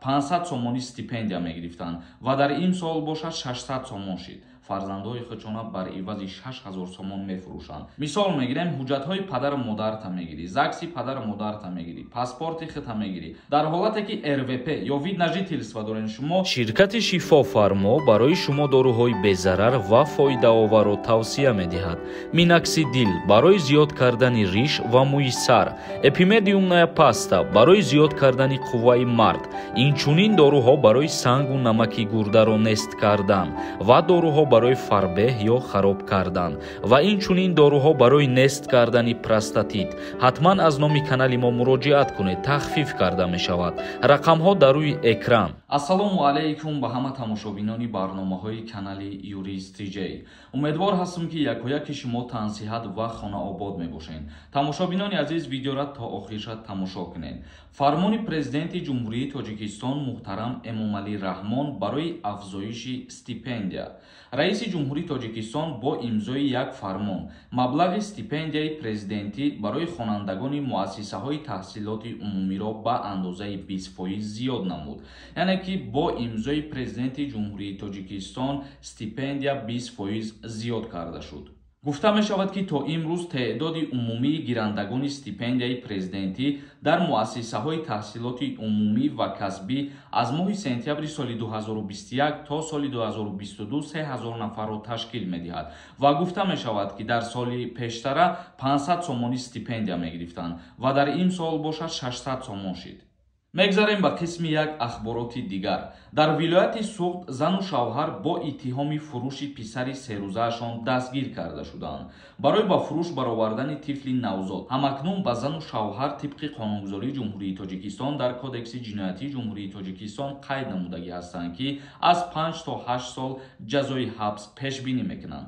500 сомонӣ стипендия мегирифтанд ва дар ин сол бошад 600 сомон шид. Фарзандҳои худшона бар ивази 6000 сомон мефурӯшанд. Мисол мегирем, ҳуҷҷатҳои падару модарта мегирӣ, ЗАГСи падару модарта мегирӣ, паспорти худта мегирӣ. Дар ҳолате ки РВП ё вид на жительство дорен шумо, ширкати Шифофармо барои шумо доруҳои безарар ва фоидаоварро тавсия медиҳад. Миноксидил барои зиёд кардани риш ва мӯи сар, эпимедиумная паста барои зиёд кардани қувваи мард, инчунин доруҳо барои сангу намаки гурдаро нест кардан ва доруҳо барои фарбеҳ ё хароб кардан ва инчунин доруҳо барои нест кардани простатит. Ҳатман аз номи канали мо муроҷиат кунед, тахфиф карда мешавад. Рақамҳо дар рӯи экран. Ассалому алайкум ба ҳама тамошобинони барномаҳои канали Юрист Тиҷей. Умедвор ҳастам, ки якояки шумо тансиҳат ва хонаобод мебошед. Тамошобинони азиз, видеора то охирша тамошо кунед. Фармони Президенти Ҷумҳурии Тоҷикистон муҳтарам Эмомалӣ Раҳмон барои афзоиши стипендия. Раиси Ҷумҳурии Тоҷикистон бо имзои як фармон маблағи стипендияи президентӣ барои хонандагони муассисаҳои таҳсилоти умумиро ба андозаи 20% зиёд намуд. Яъне ки бо имзои Президенти Ҷумҳурии Тоҷикистон стипендия 20% зиёд карда шуд. Гуфта мешавад, ки то имрӯз теъдоди умумии гирандагони стипендияи президентӣ дар муассисаҳои таҳсилоти умумӣ ва касбӣ аз моҳи сентябри соли 2021 то соли 2022 3000 нафарро ташкил медиҳад ва гуфта мешавад, ки дар соли пештара 500 сомонӣ стипендия мегирифтанд ва дар ин сол бошад 600 сомон шид. Мегзарем ба қисми як ахбороти дигар. Дар вилояти Суғд зану шавҳар бо иттиҳоми фурӯши писари серӯзаашон дастгир карда шуданд. Барои ба фурӯш баровардани тифли навзод ҳамакнун ба зану шавҳар тибқи қонунгузории Ҷумҳурии Тоҷикистон дар Кодекси ҷиноятии Ҷумҳурии Тоҷикистон қайд намудагӣ ҳастанд, ки аз 5 то 8 сол ҷазои ҳабс пешбинӣ мекунанд.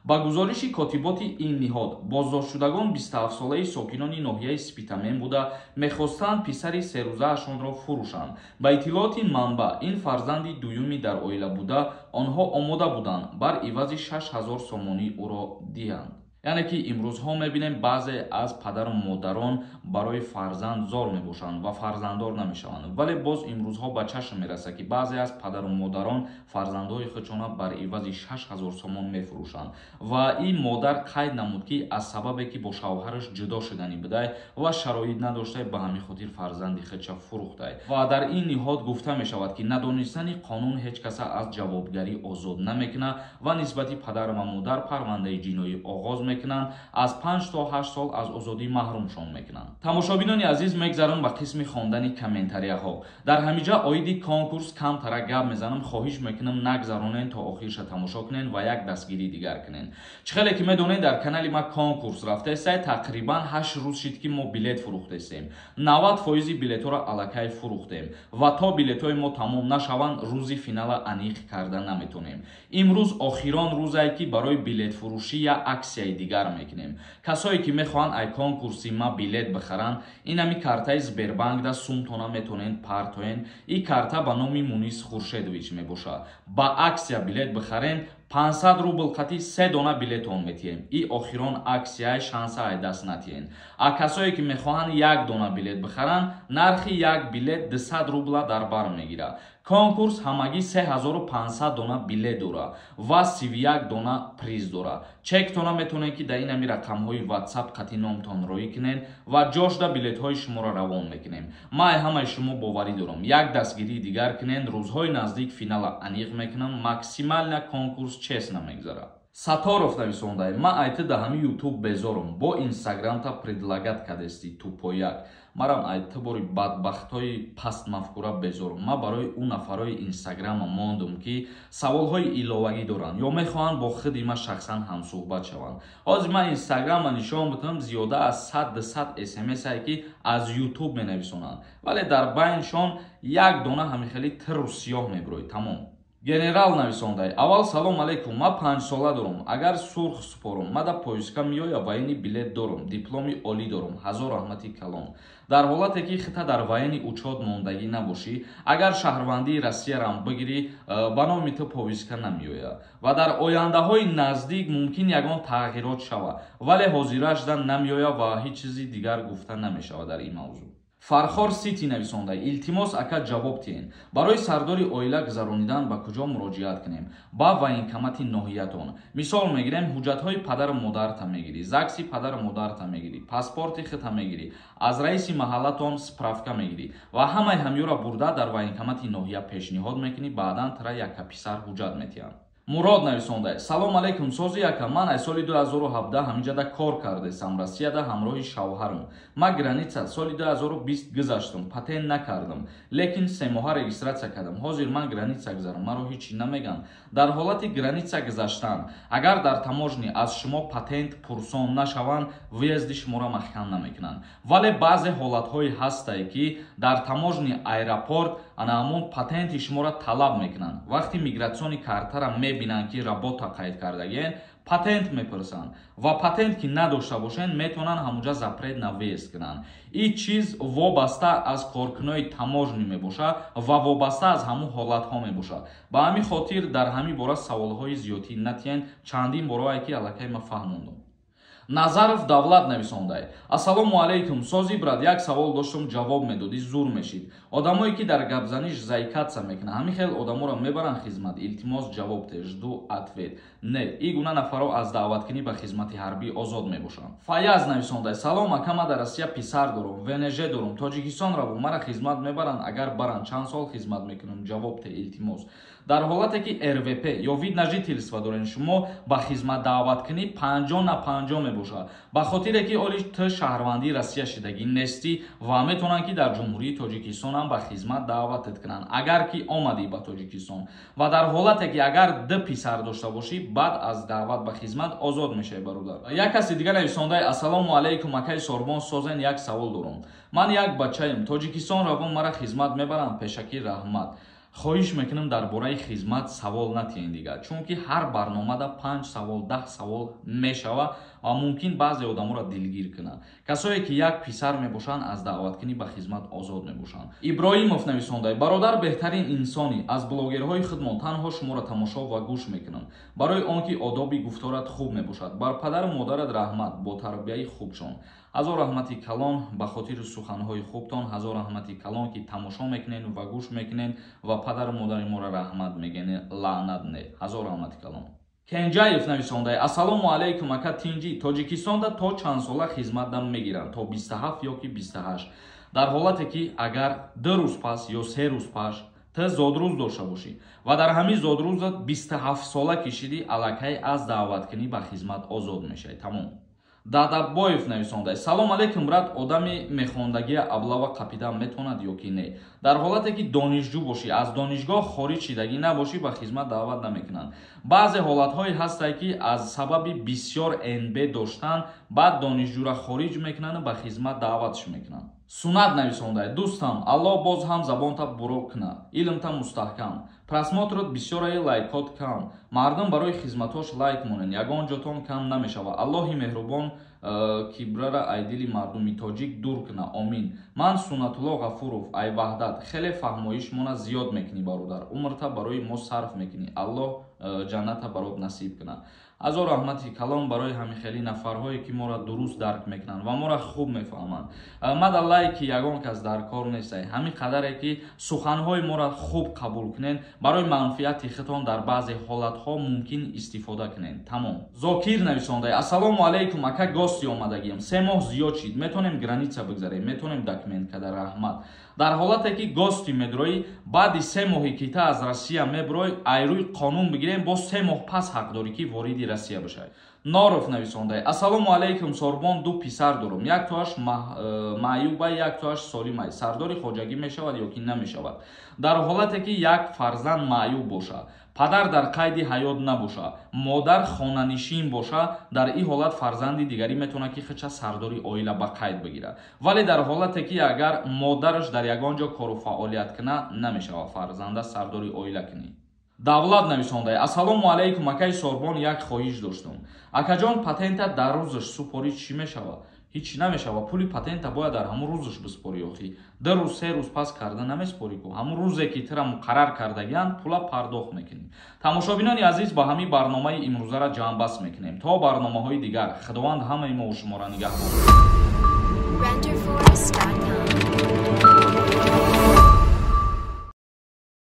Ба гузориши котиботи ин ниҳод, боздоштшудагон 27-солаи сокинони ноҳияи Спитамен буда, мехостанд писари серӯзаашонро фурӯшанд. Ба иттилооти манбаъ, ин фарзанди дуюми дар оила буда, онҳо омода буданд бар ивази 6000 сомонӣ ӯро диҳанд. Яъне ки имрӯзҳо мебинем, баъзе аз падару модарон барои фарзанд зор мебошанд ва фарзанддор намешаванд, вале боз имрӯзҳо ба чашм мерасад, ки баъзе аз падару модарон фарзандҳои худшона бар ивази 6000 сомон мефурӯшанд. Ва ин модар қайд намуд, ки аз сабабе ки бо шавҳараш ҷудо шуданӣ будай ва шароит надоштай, ба ҳамин хотир фарзанди худша фурӯхтай. Ва дар ин ниҳод гуфта мешавад, ки надонистани қонун ҳеҷ каса аз ҷавобгарӣ озод намекунад ва нисбати падар ва модар парвандаи ҷиноӣ оғоз мекунанд, аз 5 то 8 сол аз озодӣ маҳрумшон мекунанд. Тамошобинони азиз, мегзарам ба қисми хондани комментарияҳо. Дар ҳамиҷа оиди конкурс камтара гап мезанам. Хоҳиш мекунам, нагзаронен, то охирша тамошо кунен ва як дастгирӣ дигар кунен. Чӣ хеле ки медонед, дар канали ма конкурс рафтаестай. Тақрибан 8 рӯз шид, ки мо билет фурӯхтестем. 90% билетҳоро аллакай фурӯхтем ва то билетҳои мо тамом нашаванд, рӯзи финала аниқ карда наметонем. Имрӯз охирон рӯзае, ки барои билетфурӯшӣ як аксияи дигар мекунем. Касое ки мехоҳанд ай конкурси ма билет бихаранд, инами картаи Сбербанкда сумтона метонен партоен. И карта ба номи Мунис Хуршедович мебошад. Ба аксия билет бихарен, 500 рубл қати се дона билетон метиҳем. И охирон аксияи, шанса ай даст натиҳен. А касое ки мехоҳанд як дона билет бихаранд, нархи як билет 200 рубла дар бар мегирад. Конкурс ҳамагӣ 3500 дона билет дорад ва 31 дона приз дорад. Чектона метавонед, ки дар ин ҳами рақамҳои WhatsApp қати номтон роӣ кунед ва ҷошда билетҳои шуморо равон мекунем. Ман ай ҳамаи шумо боварӣ дорам, як дастгирии дигар кунен. Рӯзҳои наздик финала аниқ мекунам, максимально конкурс честно мегзарад. Саторов нависондай: «Ман айти да ҳами Ютуб безорум, бо Инстаграмта предлагать кадести, тупояк. Марам айти бори бадбахтҳои пастмафкура безорум. Ман барои ӯ нафарҳои Инстаграма мондум, ки саволҳои иловагӣ доранд ё мехоҳанд бо худи ман шахсан ҳамсӯҳбат шаванд. Ҳозир ман Инстаграма нишон бидам, зиёда аз 100-200 смсае, ки аз Ютуб менависонанд, вале дар байншон як дона ҳамихели тиру сиёҳ мебироид, тамом». Генерал нависондай: «Аввал салом алейкум, ман 5-сола дорум, агар сурх супорум, мада поиска меоя? Военный билет дорум, дипломи олӣ дорум, ҳазор раҳмати калон». Дар ҳолате ки хита дар военный учёт мондагӣ набошӣ, агар шаҳрвандии Россиярам бигирӣ, ба номи ту повестка намеояд. Ва дар ояндаҳои наздик мумкин ягон тағйирот шавад, вале ҳозирашда намеояд ва ҳеҷ чизи дигар гуфта намешавад дар ин мавзӯъ. Фархор Сити нависонда: илтимос, ака, ҷавоб тиҳен, барои сардори оила гузаронидан ба куҷо муроҷиат кунем? Ба военкомати ноҳиятон. Мисол мегирем, ҳуҷҷатҳои падару модарта мегирӣ, ЗАГСи падару модарта мегирӣ, паспорти худта мегирӣ, аз раиси маҳаллатон справка мегирӣ ва ҳамаи ҳамёра бурда дар военкомати ноҳия пешниҳод мекунӣ. Баъдан тара якка писар ҳуҷҷат метиҳанд. Мурод нависонда: салом алейкум, сози, ака, ман аз соли 2017 ҳаминҷада кор кардесам, Россияда, ҳамроҳи шавҳарам. Ман граница соли 2020 гузаштам, патент накардам, лекин 3 моҳа регистрация кардам. Ҳозир ман граница гузарам, маро ҳечи намеган? Дар ҳолати граница гузаштан, агар дар таможня аз шумо патент пурсон нашаванд, въезди шуморо маҳкам намекунанд. Вале баъзе ҳолатҳое ҳастае, ки дар таможни аэропорт ана ҳамон патенти шуморо талаб мекунанд. Вақти миграционный картара мебинанд, ки работа қайд кардагиен, патент мепурсанд ва патент ки надошта бошен, метавонанд ҳамунҷа запрет на въезд кунанд. Ин чиз вобаста аз коркунои таможня мебошад ва вобаста аз ҳамун ҳолатҳо мебошад. Ба ҳамин хотир дар ҳамин бора саволҳои зиёдтӣ натиҳен, чандин борое ки аллакай ма фаҳмондам. Назаров Давлат нависондай: ассалому алайкум, сози, брат, як савол доштум, ҷавоб медодӣ, зур мешид. Одамое ки дар гапзаниш заикаться мекунанд, ҳамин хел одаморо мебаранд хизмат? Илтимос, ҷавоб те, жду ответ. Не, ин гуна нафарҳо аз даъваткунӣ ба хизмати ҳарбӣ озод мебошанд. Фаяз нависондай: салом, ака, ма дар Россия писар дорум, ВНЖ дорум, Тоҷикистон равум, мара хизмат мебаранд? Агар баранд, чанд сол хизмат мекунам? Ҷавоб те, илтимос. Дар ҳолате ки РВП ё вид на жительство дорен, шумо ба хизмат даъваткунӣ 50 на 50 мебошад, ба хотире ки оли ту шаҳрвандии Россия шидагӣ нестӣ ва метавонанд, ки дар Ҷумҳурии Тоҷикистон ҳам ба хизмат даъватат кунанд, агар ки омадӣ ба Тоҷикистон. Ва дар ҳолате ки агар ду писар дошта бошӣ, баъд аз даъват ба хизмат озод мешавӣ, бародар. Як каси дигар нависондаи: ассалому алайкум, акаи Сорбон, созен, як савол дорум. Ман як бачаем, Тоҷикистон равон, мара хизмат мебаранд? Пешакӣ раҳмат. Хоҳиш мекунам, дар бораи хизмат савол натиҳен дигар, чунки ҳар барномада панҷ савол, 10 савол мешава ва мумкин баъзе одаморо дилгир кунад. Касое ки як писар мебошанд, аз даъваткунӣ ба хизмат озод мебошанд. Иброҳимов нависонда: бародар, беҳтарин инсонӣ, аз блогерҳои худмон танҳо шуморо тамошо ва гӯш мекунам, барои он ки одоби гуфторат хуб мебошад. Бар падару модарат раҳмат бо тарбияи хубшон. Ҳазор раҳмати калон ба хотири суханҳои хубтон, ҳазор раҳмати калон, ки тамошо мекунен ва гӯш мекунен ва падару модари моро раҳмат мегӯен, лаънат не. Ҳазор раҳмати калон. Кенҷаев нависонда: ассалому алайкум, ака, тинҷӣ, Тоҷикистонда то чанд сола хизматда мегиранд, то 27 ё ки 28? Дар ҳолате ки агар 2 рӯз пас ё 3 рӯз пас ту зодрӯз дошта бошӣ ва дар ҳамин зодрӯзат 27 сола кишидӣ, аллакай аз даъваткунӣ ба хизмат озод мешавӣ, тамом. Дадабоев нависонда: салом алейкум, брат, одами мехондагия облава қапидан метавонад ё ки не? Дар ҳолате ки донишҷӯ бошӣ, аз донишгоҳ хориҷ шидагӣ набошӣ, ба хизмат даъват намекунанд. Баъзе ҳолатҳое ҳастанд, ки аз сабаби бисёр НБ доштан баъд донишҷӯра хориҷ мекунанду ба хизмат даъватш мекунанд. Сунат нависонда: дӯстам, Аллоҳ боз ҳам забонта буро кунад, илмта мустаҳкам. Просмотрот бисёраи, лайкот кам. Мардум барои хизматҳош лайк монен, ягон ҷотон кам намешавад. Аллоҳи меҳрубон кибрара ай дили мардуми тоҷик дур куна, омин. Ман Суннатулло Ғафуров, ай Ваҳдат. Хеле фаҳмоишмона зиёд мекунӣ, бародар, умрта барои мо сарф мекунӣ. Аллоҳ ҷанната барот насиб кунад. Ҳазор раҳмати калон барои ҳамихели нафарҳое, ки моро дуруст дарк мекунанд ва моро хуб мефаҳманд. Мада лайки ягон кас дар кор нестай, ҳамин қадаре ки суханҳои моро хуб қабул кунен, барои манфиати худтон дар баъзе ҳолатҳо мумкин истифода кунен, тамом. Зокир нависонда: ассалому алайкум, ака, гости омадагием, 3 моҳ зиёд шид, метавонем граница бигзарем? Метавонем документ када, раҳмат. Дар ҳолате ки гости медроӣ, баъди 3 моҳе ки та аз Россия мебурой, айрӯи қонун бигирем, боз 3 моҳ пас ҳақ дорӣ, ки вориди Россия бишавӣ. Норов нависонда: ассалому алайкум, Сорбон, ду писар дорум, яктоаш маъюба, яктоаш солимай, сардори хоҷагӣ мешавад ё ки намешавад? Дар ҳолате ки як фарзанд маъюб бошад, падар дар қайди ҳаёт набошад, модар хонанишин бошад, дар ин ҳолат фарзанди дигарӣ метавонад, ки худша сардори оила ба қайд бигирад. Вале дар ҳолате ки агар модараш дар ягон ҷо кору фаъолият кунад, намешавад фарзанда сардори оила кунӣ. Давлат нависонда: ассалому алайкум, акаи Сорбон, як хоҳиш доштум. Акаҷон, патента дар рӯзаш супорӣ, чӣ мешавад? Ҳеҷ намешавад. Пули патента бояд дар ҳамун рӯзаш биспорӣ. Охи, 2 рӯз, 3 рӯз пас карда намеспорӣ ку. Ҳамун рӯзе ки тира муқаррар кардагианд, пула пардохт мекунӣ. Тамошобинони азиз, ба ҳамин барномаи имрӯзара ҷамъбаст мекунем. То барномаҳои дигар, Худованд ҳамаи мову шуморо нигаҳбон. Renderforest.com.